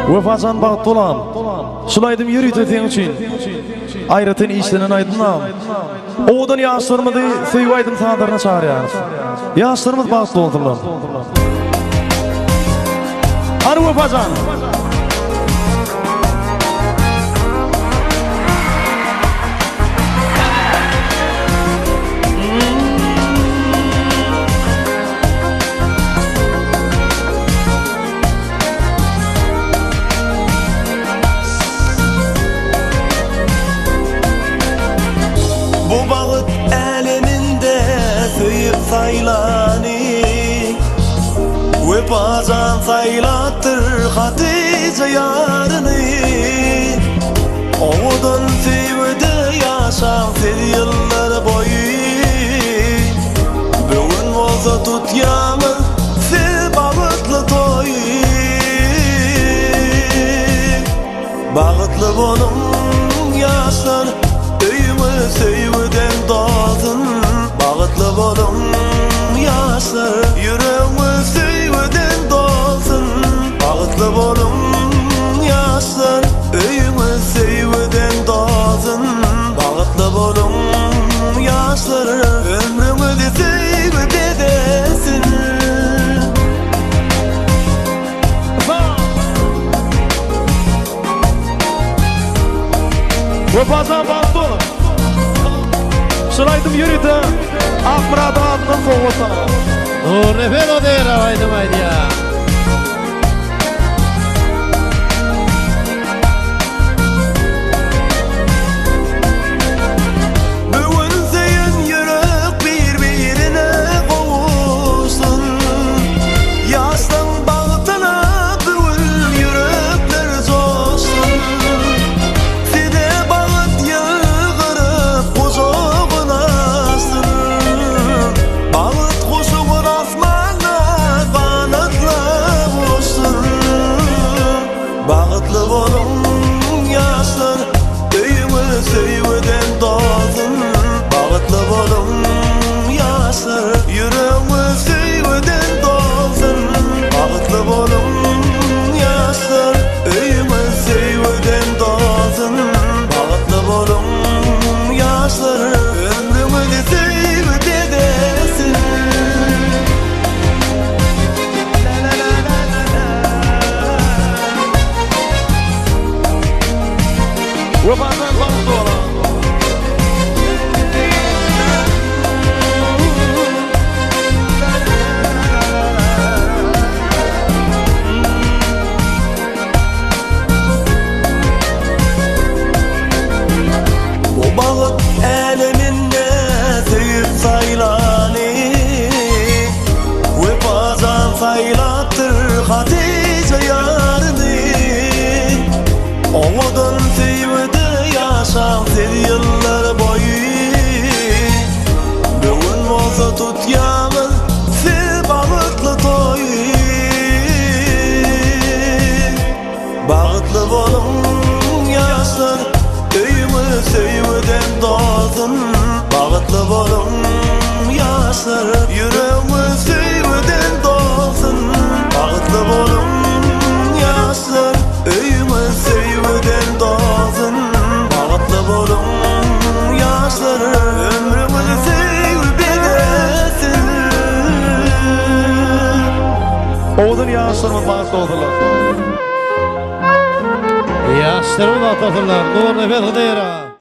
Wefajan bagtly bolam. Şul aýdym ýörite seň üçin. Aýratyn işlenen aýdymam. Owadan ýaşlarymyzy söýgi aýdym sazlaryna çagyrýarys. Ýaşlarymyz bagtly bolsunlar. Hany Wefajan. Bu bagt äleminde söýüp saýlany Wepajan saýlapdyr Hatyja ýaryny Owadan söýgüde ýaşaň siz ýyllar boýy Bu gün bolsa tutýaňyz siz bagtly toýy Bagtly boluň ýaşlar öýüňiz söýgüden dolsun Bagtly boluň ýaşlar ýüregiňiz söýgüden dolsun Bagtly boluň ýaşlar öýüňiz söýgüden dolsun Bagtly boluň ýaşlar ömrüňizi söýgi bezesin. Wepajan bagtly boluň. Şul aýdym ýörite Akmyradyň adyndan sowgat saňa. Nurnepes Ozerow aýdym aýdýar. Bu gün söýen ýürek bir-birine gowuşsyn. Ýaşlaň bagtyna bu gün ýürekler joşsun. Size bagt ýylgyryp gujagyny açsyn. Bagt guşy asmanda ganatlap uçsun. Bagtly boluň ýaşlar, öýüňiz söýgüden dolsun. Bagtly boluň ýaşlar, ýüregiňiz söýgüden dolsun. Bagtly boluň ýaşlar, öýüňiz söýgüden dolsun. Bagtly boluň ýaşlar, ömrüňizi söýgi bezesin. Wepadan bagtly boluň. Bu bagt äleminde söýüp saýlany Wepajan saýlapdyr Hatyja ýaryny Owadan söýgüde ýaşaň siz ýyllar boýy Bu gün bolsa tutýaňyz siz bagtly toýy Bagtly boluň ýaşlar, öýüňiz söýgüden dolsun. Bagtly boluň ýaşlar, ýüregiňiz söýgüden dolsun. Bagtly boluň ýaşlar, öýüňiz söýgüden dolsun. Bagtly boluň ýaşlar, ömrüňizi söýgi bezesin. Owadan ýaşlarymyz bagtly bolsunlar. Ýaşlarymyz bagtly bolsunlar. Nurnepes Hydyrow.